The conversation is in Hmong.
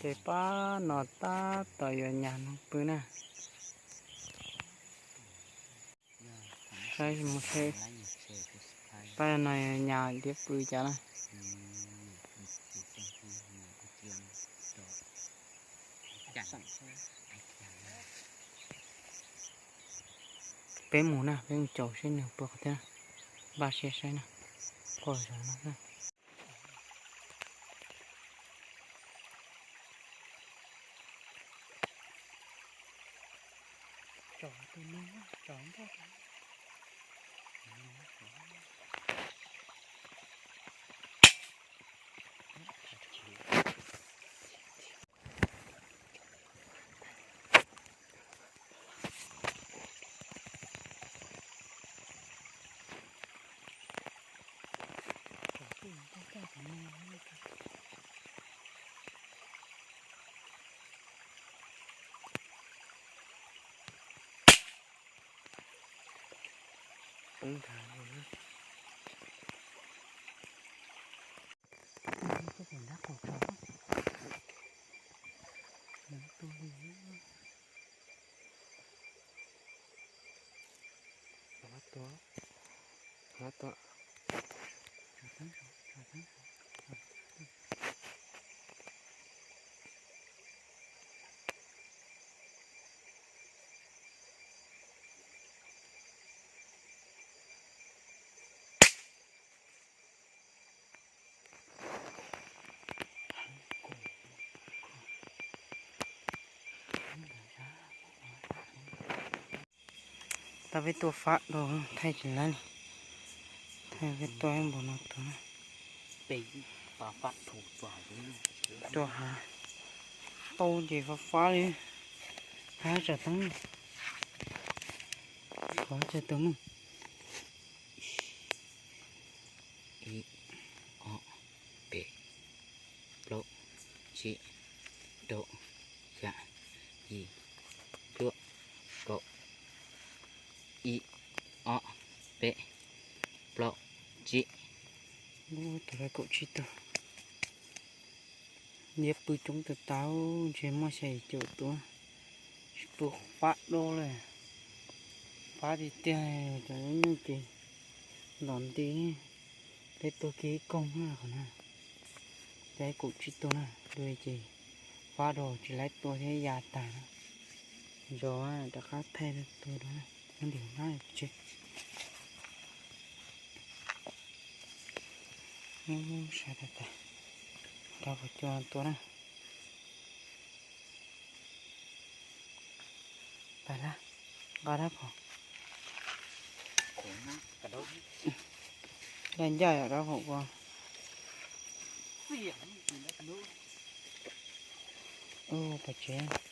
Ces pab no tab tom yuav nyas noog pw na. Saib mus seb, pab no yuav nyas diab pw cas na. Peb mus na, peb mus caum seb nws puas qhov thiab na. Npaj siab saib na. Pog zov no na. Poob nthav no na. Tus nrab qaum tso, nws tua li. Tua, tua. Tab peb tuaj fab rau thaij tsis laib li. Thaij peb tuaj ib npaum no tus na. Tuaj hav, tau ces fab fab li. Hav tsam teeb, qhov tsam tus mej. Ib, ob, peb, plaub, tsib, rau, xya, yim, cuaj, kaum, ib, ob, peb, plaub, tsib. Tus kaum tsib tug. Diab pw coob tag tag, ntshe muaj xya yim caum tus. Tsis pub fab dua li. Fab tiag tiag, cov nyuj ces ntom nti. Peb tua kiag ib koog na qhov na. Cov kaum tsib tug na, tua ces fab dua tsis laib tua thiab ya tag na. Zov rov qab thaij tua dua na, nyob ntim hnab tse. Sai tas tas, rau puas cua tua na. Pais lawm, nqa dab phom. Ncaj ncaj yom dab phom ua. Ub, pais tsev.